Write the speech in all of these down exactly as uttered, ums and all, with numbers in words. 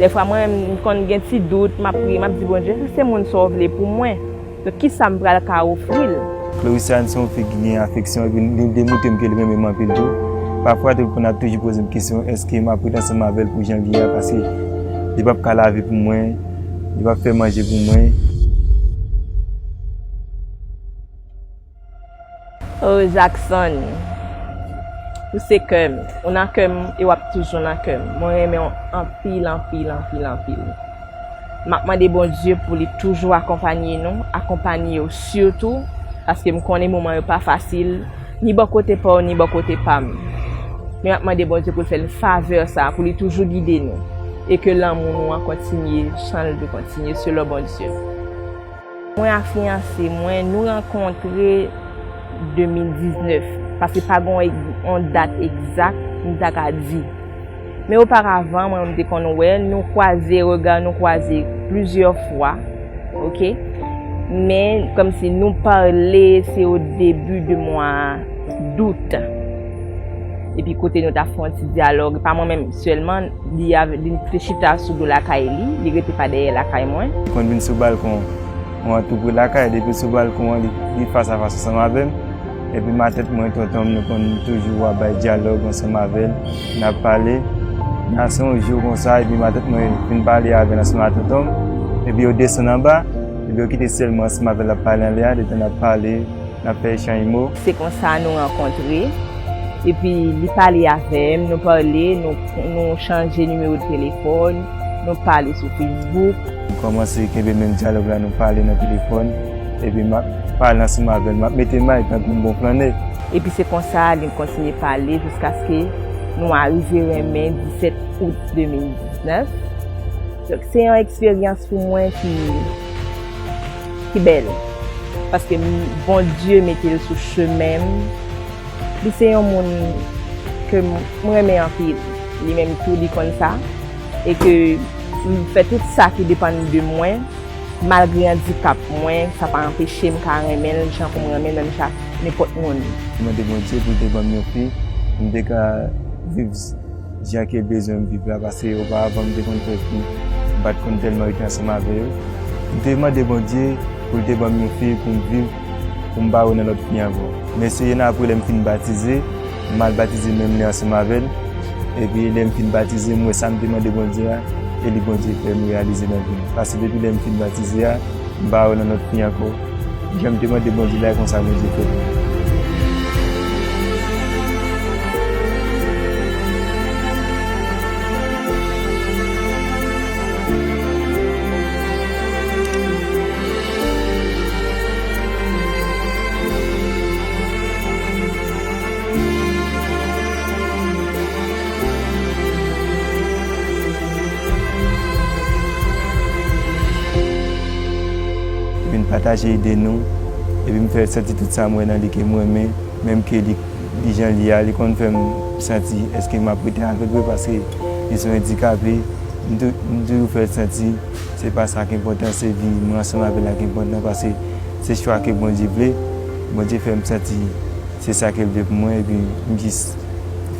Dèfwa mwen menm, m konn gen ti dout, m ap priye, m ap di Bondye, si se moun sa w vle pou mwen, donk kisa m pral ka ofri l? Cloriciane se yon fi ki gen afeksyon, epi li demontre m ke li renmen m anpil tou. Pafwa tou, l konn ap toujou poze m kesyon, èske m ap ret ansanm avè l pou jan l ye a, paske li p ap ka lave pou mwen, li p ap fè manje pou mwen. Oh, Jackson, ou se kè m. Ou nan kè m e w ap toujou nan kè m. Mwen renmen w anpil, anpil, anpil, anpil. M ap mande Bondye pou li toujou akonpanye nou, akonpanye w sitou, paske m konnen moman yo pa fasil, ni bò kote pa w, ni bò kote pa m. Men m ap mande Bondye pou l fè n favè sa, pou li toujou gide nou, e ke lanmou nou an kontinye, jan l dwe kontinye, selon Bondye. Mwen a fiyanse mwen, nou rankontre de mil diznèf, paske pa gen yon, yon dat egzak m ta ka di. Men oparavan, mwen menm te konn wè l, nou kwaze rega, nou kwaze plizyè fwa, oke? Men, kòmsi nou pale, se o debi de mwa dout. Epi kote nou ta fè yon ti dyalòg, pa mwen menm sèlman, li ave-, li te chita sou do lakay li, li rete pa dèyè lakay mwen. Konn vin sou balkon, mwen tou pre lakay, depi sou balkon an, li, li fas a fas ansanm avè m. Epi matant mwen, tonton m, nou konn toujou ap bay dyalòg ansanm avè l, n ap pale. Nan se yon jou konsa, epi matant mwen vin pale avè l ansanm ak tonton m, epi yo desann anba, epi yo kite sèl mwen ansanm avè l ap pale anlè a, detan n ap pale, n ap fè echanj mo. Se konsa nou rankontre. Epi li pale avè m, nou pale, nou, nou chanje nimewo de telefòn, nou pale sou Facebook. Nou kòmanse kenbe menm dyalòg la, nou pale nan telefòn. Epi m ap pale ansanm avè l, m ap mete may tankou yon bon flannè. Epi se konsa li kontinye pale jiskaske nou arive renmen disèt out de mil diznèf. Donk, se yon eksperyans pou mwen ki, ki bèl. Paske m, Bondye mete l sou chemen m. Li se yon moun ke m, m renmen anpil. Li menm tou, li konn sa. E ke m fè tout sa ki depann de mwen. Malgre andikap mwen, sa pa anpeche m ka renmen l jan pou m renmen menm jan nenpòt moun. M mande Bondye pou l te ban m yon fi, pou m te ka viv jan ke l bezwen m viv la, paske oparavan m te konn fè fi, m pa t konn tèlman rete ansanm avè yo. M te mande Bondye pou l te ban m yon fi pou m viv, pou m pa wè nan lòt fi ankò. M eseye nan apre lè m fin batize, m al batize menm lè ansanm avè l. Epi lè m fin batize, m wè sa m te mande Bondye a, e li Bondye fè m reyalize nan vi m. Paske depi lè m fin batize a, m pa wè nan lòt fi ankò. Jan m te mande Bondye la, e konsa Bondye fè pou mwen. Vin pataje ide nou, epi m fè l santi tout sa m wè nan li ke m renmen, menm ke li, li jan li a, li konn fè m santi èske m ap rete avè l vre, paske li se yon andikape. M tou-, m toujou fè l santi se pa sa k enpòtan, se vi mwen ansanm avè l la k enpòtan, paske se chwa ke Bondye vle. Bondye fè m santi se sa ke l vle pou mwen, epi m jis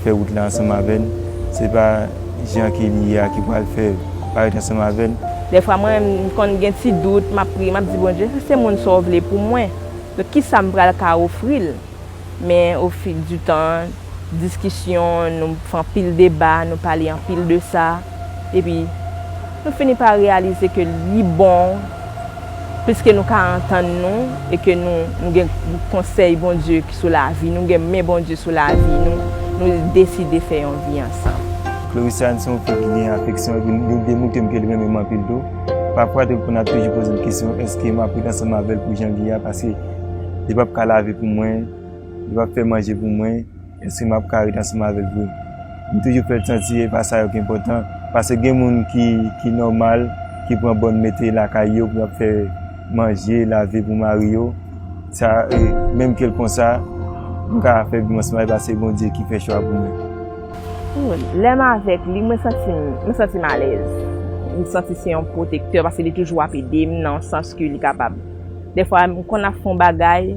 fè wout la ansanm avè l. Se pa jan ke li ye a ki pral fè pa ret ansanm avè l. Dèfwa mwen menm, m konn gen ti dout, m ap priye, m ap di Bondye, si se moun sa w vle pou mwen, donk kisa m pral ka ofri l? Men au fil du temps, diskisyon, nou fè anpil deba, nou pale anpil de sa. Epi, nou fini pa reyalize ke li bon, pliske nou ka antann nou, e ke nou, nou gen konsèy Bondye ki sou lavi nou, gen men Bondye sou lavi nou, nou deside fè yon vi ansanm. Cloriciane se yon fi ki gen afeksyon, epi li demontre m ke li renmen m anpil tou. Pafwa, tou, l konn ap toujou poze m kesyon, èske m ap ret ansanm avè l pou jan l ye a, paske li p ap ka lave pou mwen, li p ap fè manje pou mwen, èske m ap ka ret ansanm avè l vre? M toujou fè l santi e pa sa yo ki enpòtan, paske gen moun ki, ki nòmal, ki pran bòn mete lakay yo pou y ap fè manje, lave pou mari yo. Sa, e, menm ke l konsa, m ka fè vi m ansanm avè l, paske se Bondye ki fè chwa pou mwen. Lè m avèk li, mwen santi m, mwen santi m alèz. M santi se yon pwotektè, paske li toujou ap ede m nan yon sans ke li kapab. Dèfwa, m konn ap fè yon bagay,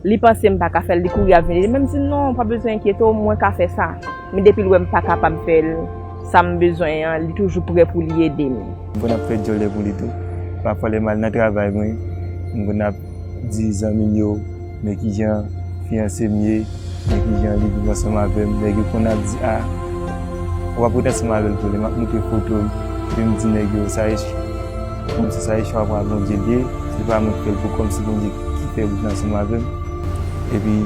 li panse m pa ka fè l, li kouri ap vin ede m, men m di, "Non, pa bezwen enkyete w, mwen ka fè sa." Men depi l wè m pa kapab fè l, Sa m bezwen an, li toujou prè pou li ede m. M konn ap fè djòlè pou li tou. Pafwa lè m al nan travay mwen, m konn ap di zanmi m yo, men kijan fiyanse m ye, men kijan li viv ansanm avè m. Nèg yo konn ap di, a, w ap ret ansanm avè l tou. Lè m ap montre foto l, epi m di nèg yo, sa e, kòmsi sa e chwa pa Bondye l ye, se pa mwen k fè l pou kòmsi Bondye ki fè l ansanm avè m. Epi,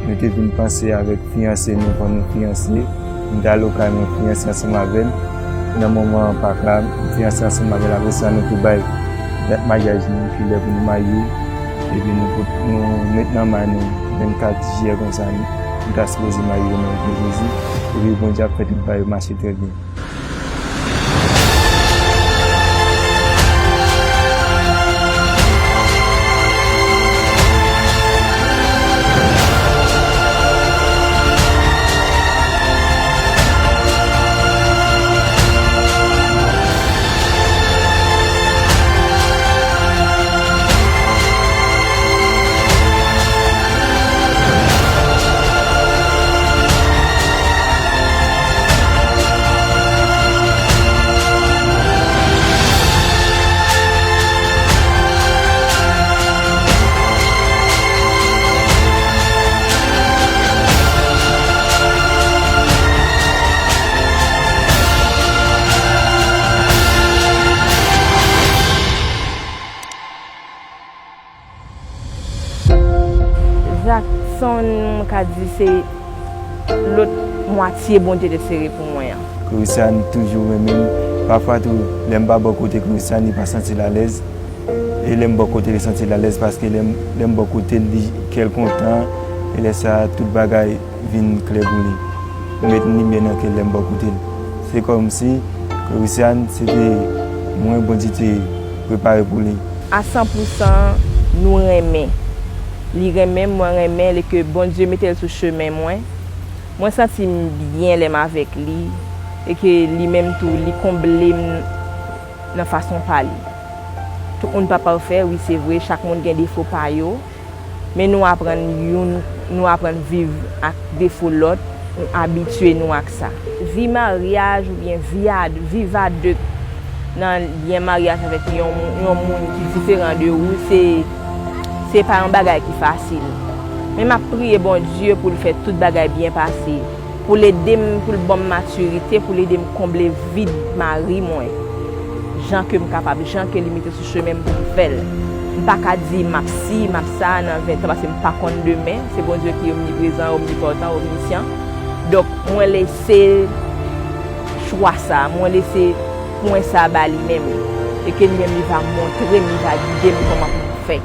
nou te vin panse avèk fiyanse nou, fò nou fiyanse. M t al okay mwen fiyanse ansanm avè l. Nan moman an pa ka, m fiyanse ansanm avè l. Apre sa, nou te bay dat maryaj nou, epi lè pou nou marye. Epi nou, nou met nan men nou vennkat jiyè konsa, nou, nou ta sipoze marye nan non Jezi. Epi Bondye ap fè tout bagay yo mache trè byen. Jackson, m ka di se lòt mwatye Bondye te sere pou mwen an. Christiane toujou renmen m. Pafwa tou, lè m pa bò kote Christiane, li pa santi l alèz. E lè m bò kote l, li santi l alèz, paske lè m, lè m bò kote l, li, kè l kontan. E lè sa a, tout bagay vin klè pou li. M met limyè nan kè l lè m bò kote l. Se kòmsi Christiane, se te mwen Bondye te prepare pou li. A san pou san, nou renmen. Li renmen m, mwen renmen l, e ke Bondye mete l sou chemen mwen. Mwen santi m byen lè m avèk li, e ke li menm tou, li konble m nan fason pa li. Tout moun pa pafè, wi, se vre, chak moun gen defo pa yo. Men nou aprann youn, nou aprann viv ak defo lòt, nou abitye nou ak sa. Vi maryaj oubyen vi a, viv a de nan lyen maryaj avèk yon, yon moun ki diferan de ou, se, se pa yon bagay ki fasil. Men m ap priye Bondye pou l fè tout bagay byen pase. Pou l ede m, pou l ban m matirite, pou l ede m konble vid mari mwen. Jan ke m kapab, jan ke li mete sou chemen m pou m fè l. M pa ka di m ap si, m ap sa nan ven tan, paske m pa konn demen. Se Bondye ki omniprezan, omnipotan, omnisyan. Donk, mwen lese chwa sa, mwen lese pwen sa ba li menm. E ke li menm, li va montre m, li va gide m kòman pou m fè.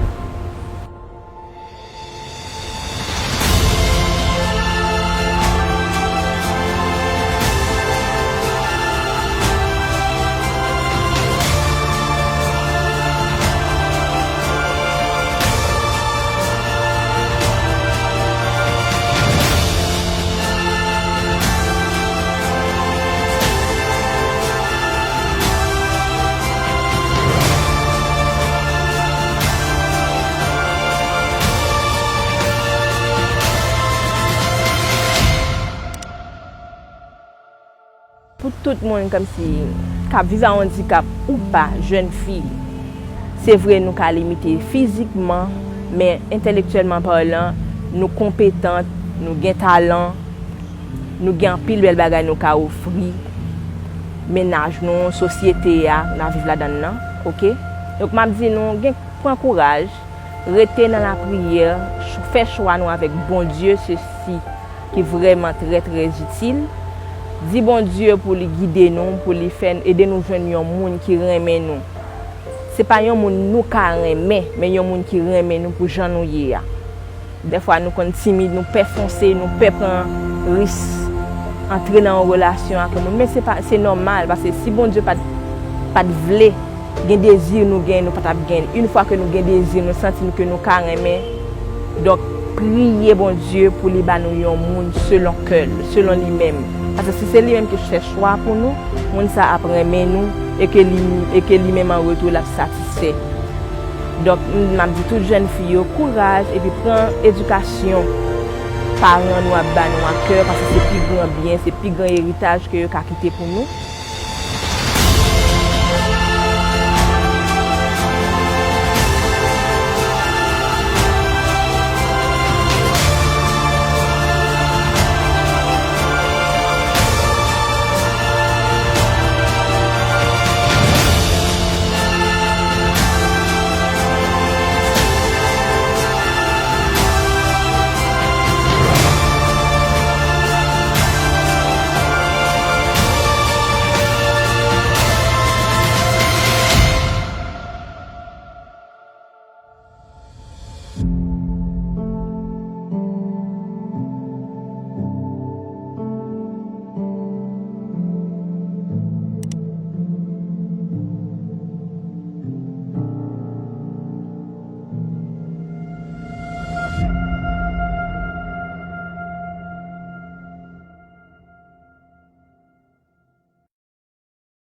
Pou tout moun kòmsi k ap viv a andikap ou pa, jèn fi, se vre nou ka limite fizikman, men entèlektyèlman palan, nou konpetant, nou gen talan, nou gen anpil bèl bagay nou ka ofri mennaj nou, sosyete a n ap viv ladan l nan, oke? Donk, m ap di nou, gen, pran kouraj, rete nan lapriyè, ch-, fè chwa nou avèk Bondye, sesi ki vrèman trè, trè itil. Di Bondye pou li gide nou, pou li fè, ede nou jwenn yon moun ki renmen nou. Se pa yon moun nou ka renmen, men yon moun ki renmen nou pou jan nou ye a. Dèfwa nou konn timid, nou pè fonse, nou pè pran risk, antre nan yon relasyon ak yon moun. Men se pa, se nòmal, paske si Bondye pa t, pa t vle, gen dezi nou gen, nou pa t ap gen. Yon fwa ke nou gen dezi, nou santi nou ke nou ka renmen. Donk, priye Bondye pou li ba nou yon moun selon kè l, selon li menm. Paske si se li menm ki fè chwa pou nou, moun sa ap renmen nou e ke li, e ke li menm an retou l ap satisfè. Donk, m, m ap di tout jèn fi yo, kouraj epi pran edikasyon. paran nou ap ba nou a kè, paske se pi gran byen, se pi gran eritaj ke yo ka kite pou nou.